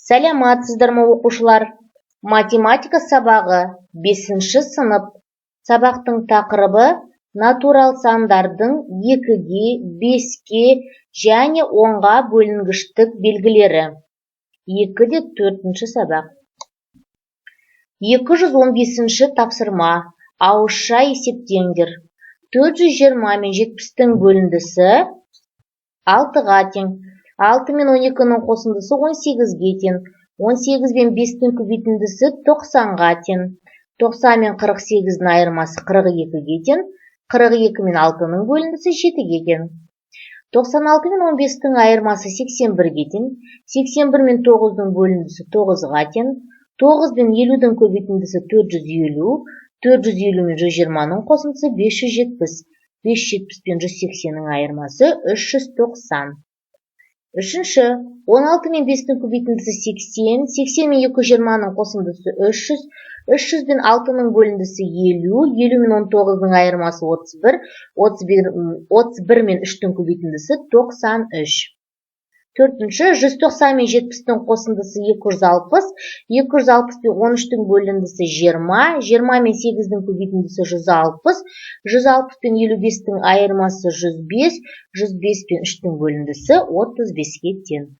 Сәлематсыздар ма, оқушылар! Математика сабағы, бесінші сынып. Сабақтың тақырыбы: натурал сандардың екіге, беске және 10-ға бөлінгіштік белгілері. Екі де төртінші сабақ. 215-ші тапсырма. Ауызша есептеңдер. 420 мен 70-тің бөліндісі алтыға тең. 6 мен 12-нің қосындысы 18-ге тең. 18 бен 5-тің көбейтіндісі 90-ға тең. 90 мен 48-дің айырмасы 42-ге тең. 42 мен 6-ның бөліндісі 7-ге тең. 96 мен 15-тің айырмасы 81-ге тең. 81 мен 9-дың бөліндісі 9-ға тең. 9 бен 50-дің көбейтіндісі 450. 450 мен 120-ның қосындысы 570. 570 пен 180-нің айырмасы 390. Үшінші, 16 мен 5-тің көбейтіндісі 80, 80 мен 220-ның қосындысы 300, 300 бен 6-ның бөліндісі 50, 50 мен 19-дың айырмасы 31, 31 мен 3-тің көбейтіндісі 93. Төртінші, 190 мен 70-тің қосындысы 260, 260 пен 13-тің бөліндісі 20, 20 мен 8-дің көбейтіндісі 160, 160 пен 55-тің айырмасы 105, 105 пен 3-тің бөліндісі 35-ке тең.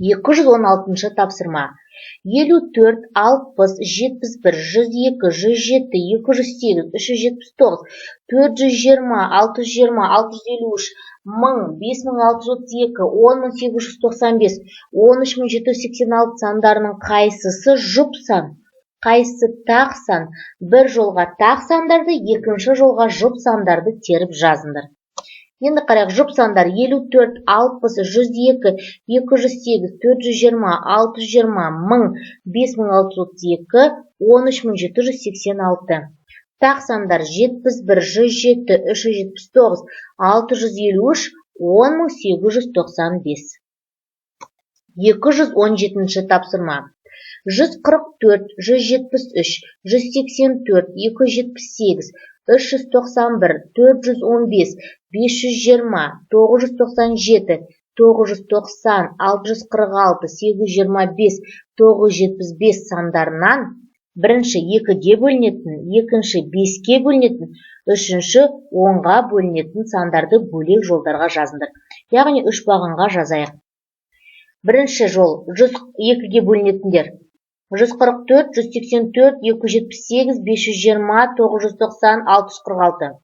216-шы тапсырма. 54, 60, 71, 102, 107, 208, 379, 420, 620, 653, 1000, 5632, 10895, 13786 сандарының қайсысы жұп сан, қайсысы тақ сан? Бір жолға тақ сандарды, екінші жолға жұп сандарды теріп жазыңдар. Енді қарайық, жұп сандар: 54, 60, 102, 208, 420, 620, 1000, 5632, 13786. Тақ сандар: 71, 107, 379, 653, 10895. 217-ші тапсырма. 144, 173, 184, 278, 391, 415, 520, 997, 990, 646, 825, 975 сандарынан бірінші екіге бөлінетін, екінші беске бөлінетін, үшінші 10-ға бөлінетін сандарды бөлек жолдарға жазыңдар. Яғни үш бағанға жазайық. Бірінші жол: 102-ге бөлінетіндер: 144, 184, 278, 520, 990, 646.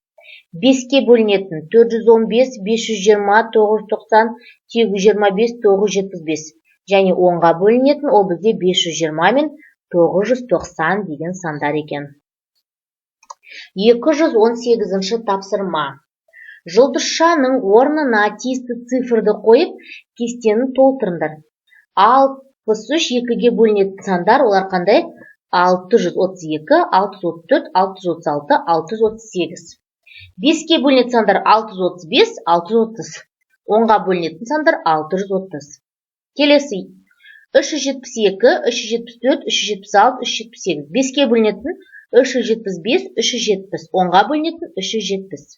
Беске бөлінетін: 415, 520, 990, 825, 975. Және 10-ға бөлінетін, ол бізде 520 мен 990 деген сандар екен. 218-ші тапсырма. Жұлдызшаның орнына тиісті цифрды қойып, кестені толтырыңдар. 63 екіге бөлінетін сандар, олар қандай? 632, 634, 636, 638. Беске бөлінетін сандар: 635, 630. 10-ға бөлінетін сандар: 630. Келесі: 372, 374, 376, 378. Беске бөлінетін: 375, 370. 10-ға бөлінетін: 370.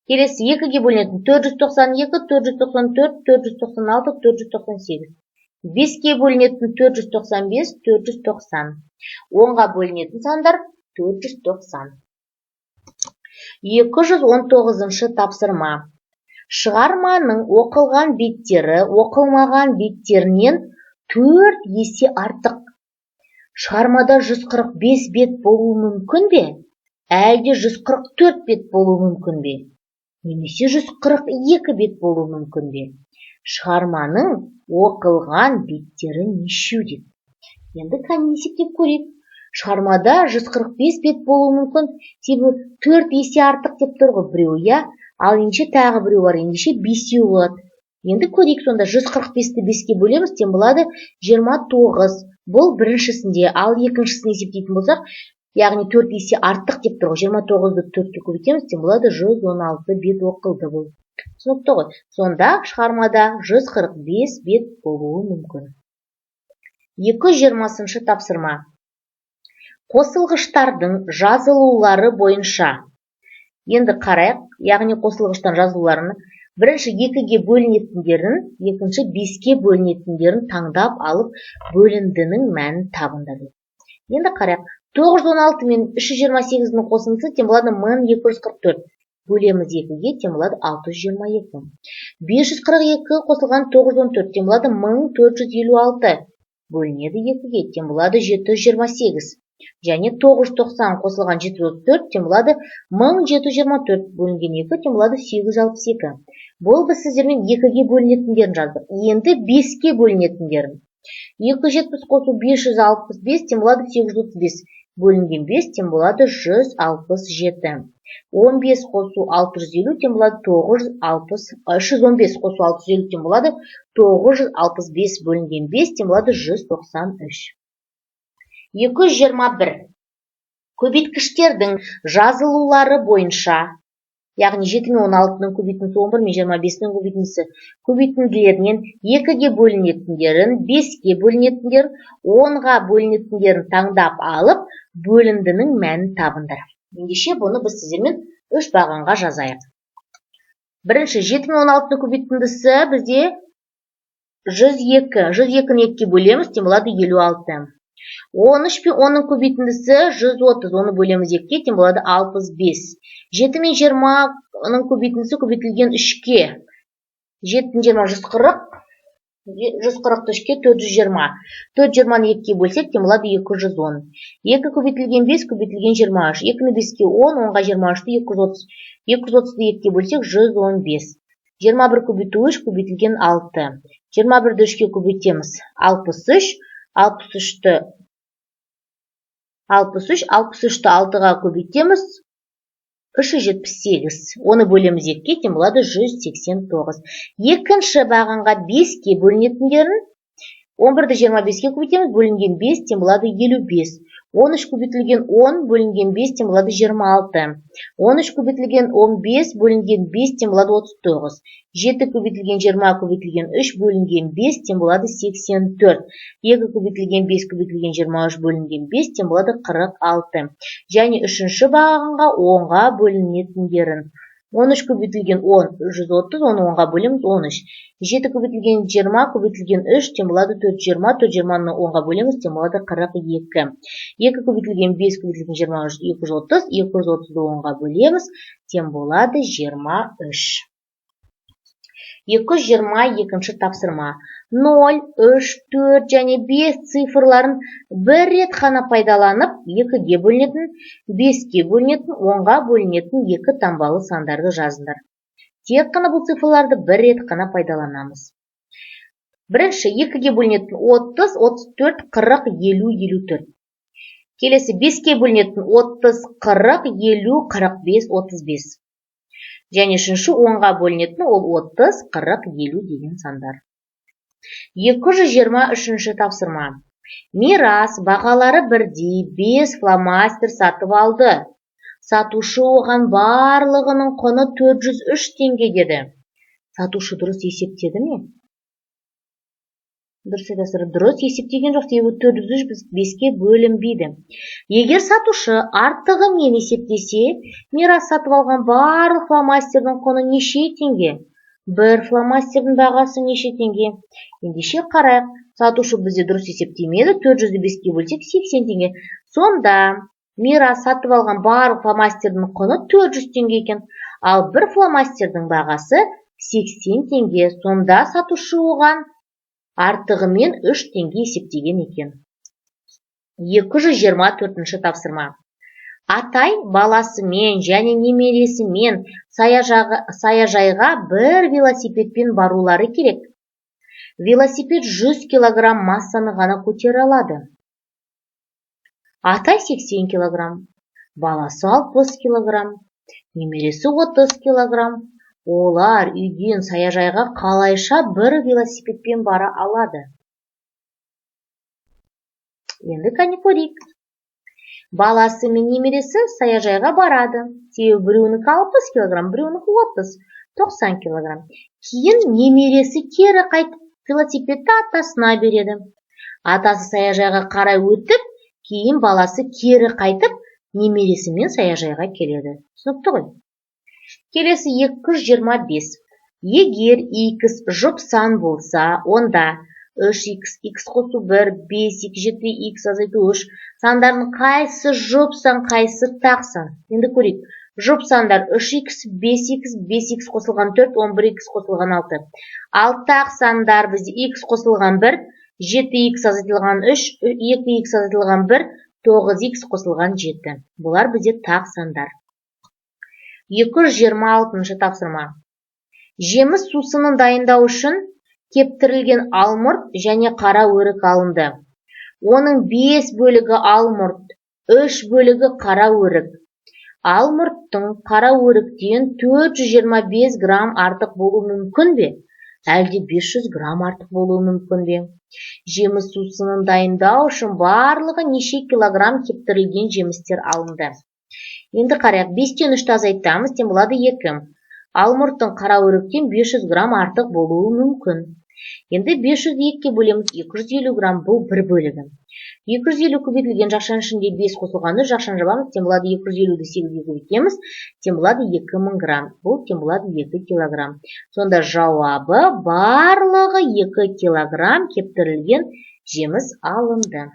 Келесі, екіге бөлінетін: 492, 494, 496, 498. Беске бөлінетін: 495, 490. 10-ға бөлінетін сандар: 490. 219-шы тапсырма. Шығарманың оқылған беттері оқылмаған беттерінен 4 есе артық. Шығармада 145 бет болуы мүмкін бе, әлде 144 бет болуы мүмкін бе, немесе 142 бет болуы мүмкін бе? Шығарманың оқылған беттері нешеу дейді. Енді кәне, есептеп көрейік. Шығармада 145 бет болуы мүмкін, себебі 4 есе артық деп тұр ғой біреу, иә? Ал ендеше тағы біреу бар, ендеше бесеу болады. Енді көрейік сонда: 145-ті беске бөлеміз, тең болады 29. Бұл біріншісінде. Ал екіншісін есептейтін болсақ, яғни 4 есе артық деп тұр ғой, 29-ды төртке көбейтеміз, тең болады 116 бет оқылды. Бұл түсінікті ғой. Сонда шығармада 145 бет болуы мүмкін. 220-шы тапсырма. Қосылғыштардың жазылулары бойынша. Енді қарайық, яғни қосылғыштан жазылуларын. Бірінші 2-ге бөлінетіндерін, екінші 5-ке бөлінетіндерін таңдап алып, бөліндінің мәнін табыңдар дейді. Енді қарайық. 916 мен 328-дің қосындысы тең болады 1244. Бөлеміз 2-ге, тең болады 622. 542 қосылған 914 тең болады 1456. Бөлінеді 2-ге, тең болады 728. Және 990 қосылған 734 тең болады 1724, бөлінген 2 тең болады 862. Бұл біз сіздермен 2-ге бөлінетіндерін жаздық. Енді 5-ке бөлінетіндерін. 270 қосу 565 тең болады 835. Бөлінген 5 тең болады 167. 15 қосу 650 тең болады 960, 315 қосу 650 тең болады 965, бөлінген 5 тең болады 193. 221. Көбейткіштердің жазылулары бойынша, яғни 7 мен 16-ның көбейтіндісі, 11 мен 25-нің көбейтіндісі, көбейтінділерінен 2-ге бөлінетіндерін, 5-ге бөлінетіндерін, 10-ға бөлінетіндерін таңдап алып, бөліндінің мәнін табыңдар. Ендеше бұны біз сіздермен 3 бағанға жазайық. Бірінші 7 мен 16-ның көбейтіндісі бізде 102. 102-ні 2-ге бөлеміз, тең болады 56. 13 пен 10-ның көбейтіндісі 130, оны бөлеміз 2-ге, тең болады 65. 7 мен 20-ның көбейтіндісі көбейтілген 3-ке. 7 мен 20 140, 140-ты 3-ке 420. 420-ны 2-ге бөлсек, тең болады 210. 2 көбейтілген 5 көбейтілген 23. 2-ні 5-ке 10, 10-ға 23-ті 230. 230-ды 2-ге бөлсек 115. 21 көбейту 3 көбейтілген 6. 21-ді 3-ке көбейтеміз 63. 63-ті 6-ға көбейтеміз 378. Оны бөлеміз 2-ге, тең болады 189. Екінші бағанға 5-ке бөлінетіндерін 11-ді 25-ке көбейтеміз, бөлінген 5 тең болады 55. 13 көбейтілген 10 бөлінген 5 тең болады 26. 13 көбейтілген 15 бөлінген 5 тең болады 39. 7 көбейтілген 20 көбейтілген 3 бөлінген 5 тең болады 84. 2 көбейтілген 5 көбейтілген 23 бөлінген 5 тең болады 46. Және үшінші бағанға 10-ға бөлінетіндерін. 13 көбейтілген 10, 130, оны 10-ға бөлеміз 13. 7 көбейтілген 20 көбейтілген 3 тең болады 420, 420-ны 10-ға бөлеміз, тең болады 42. 2 көбейтілген 5 көбейтілген 23, 230, 230-ды 10-ға бөлеміз, тең болады 23. 222-ші тапсырма. 0, 3, 4 және 5 цифрларын бір рет қана пайдаланып, 2-ге бөлінетін, 5-ке бөлінетін, 10-ға бөлінетін екі таңбалы сандарды жазыңдар. Тек қана бұл цифрларды бір рет қана пайдаланамыз. Бірінші 2-ге бөлінетін 30, 34, 40, 50, 54. Келесі 5-ке бөлінетін 30, 40, 50, 45, 35. Және үшінші 10-ға бөлінетін ол 30, 40, 50 деген сандар. 223-ші тапсырма. Мирас бағалары бірдей 5 фломастер сатып алды. Сатушы оған барлығының құны 403 теңге деді. Сатушы дұрыс есептеді ме? Дұрыс айтасыздар, дұрыс есептеген жоқ, себебі 403 біз 5-ке бөлінбейді. Егер сатушы артығымен есептесе, Мирас сатып алған барлық фломастердің құны неше теңге? Бір фломастердің бағасы неше теңге? Ендеше қарайық, сатушы бізде дұрыс есептемеді, 400-ді 5-ке бөлсек 80 теңге. Сонда Мирас сатып алған барлық фломастердің құны 400 теңге екен, ал бір фломастердің бағасы 80 теңге. Сонда сатушы оған артығымен 3 теңге есептеген екен. 224-ші тапсырма. Атай баласымен және немересімен саяжайға бір велосипедпен барулары керек. Велосипед 100 килограмм массаны ғана көтере алады. Атай 80 килограмм, баласы 60 килограмм, немересі 30 килограмм. Олар үйден саяжайға қалайша бір велосипедпен бара алады? Енді кәне көрейік. Баласы мен немересі саяжайға барады. Себебі біреуінікі 60 килограмм, біреуінікі 30, 90 килограмм. Кейін немересі кері қайтып велосипедті атасына береді. Атасы саяжайға қарай өтіп, кейін баласы кері қайтып, немересімен саяжайға келеді. Түсінікті ғой? Келесі 225. Егер x жұп сан болса, онда 3x, x қосу 1, 5x, 7x азайту 3 сандарының қайсысы жұп сан, қайсысы тақ сан? Енді көрейік. Жұп сандар 3x, 5x, 5x қосылған 4, 11x қосылған 6. Ал тақ сандар бізде x қосылған 1, 7x азайтылған 3, 2x азайтылған 1, 9x қосылған 7. Бұлар бізде тақ сандар. 226 тапсырма. Жеміс сусынын дайындау үшін кептірілген алмұрт және қара өрік алынды. Оның 5 бөлігі алмұрт, 3 бөлігі қара өрік. Алмұрттың қара өріктен 425 грамм артық болуы мүмкін бе, әлде 500 грамм артық болуы мүмкін бе? Жеміс сусынын дайындау үшін барлығы неше килограмм кептірілген жемістер алынды? Енді қарайық, 5-тен 3-ті азайтамыз, тең болады 2. Алмұрттың қара өріктен 500 грамм артық болуы мүмкін. Енді 500-ді 2-ге бөлеміз, 250 грамм, бұл бір бөлігі. 250 көбейтілген жақшаның ішінде 5 қосылған 3, жақшаны жабамыз, тең болады 250-ді 8-ге көбейтеміз, тең болады 2000 грамм. Бұл тең болады 2 килограмм. Сонда жауабы: барлығы 2 килограмм кептірілген жеміс алынды.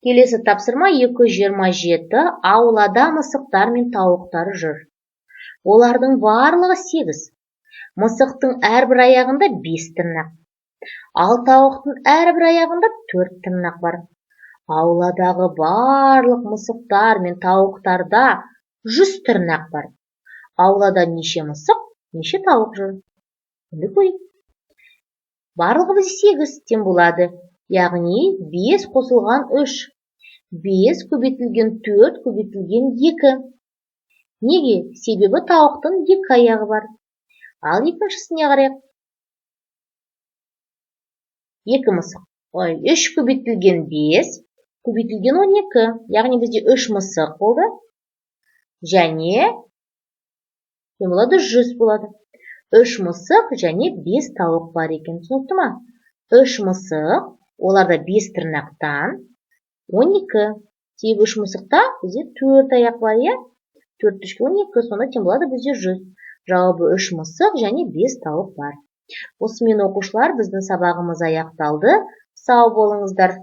Келесі тапсырма 227. Аулада мысықтар мен тауықтар жүр. Олардың барлығы 8. Мысықтың әрбір аяғында 5 тырнақ. Ал тауықтың әрбір аяғында 4 тырнақ бар. Ауладағы барлық мысықтар мен тауықтарда 100 тырнақ бар. Аулада неше мысық, неше тауық жүр? Енді көрейік. Барлығы бізде 8, тең болады. Яғни 5 қосылған 3. 5 көбейтілген 4 көбейтілген 2. Неге? Себебі тауықтың 2 аяғы бар. Ал екіншісіне қарайық. 2 мысық. Ой, 3 көбейтілген 5 көбейтілген 12. Яғни бізде 3 мысық болды. Және тең болады 100 болады. 3 мысық және 5 тауық бар екен. Түсінікті ма? 3 мысық, оларда 5 тырнақтан 12. Себебі 3 мысықта бізде 4 аяқ бар, иә? 4 үшке 12, сонда тең болады бізде 100. Жауабы: 3 мысық және 5 тауық бар. Осымен, оқушылар, біздің сабағымыз аяқталды. Сау болыңыздар.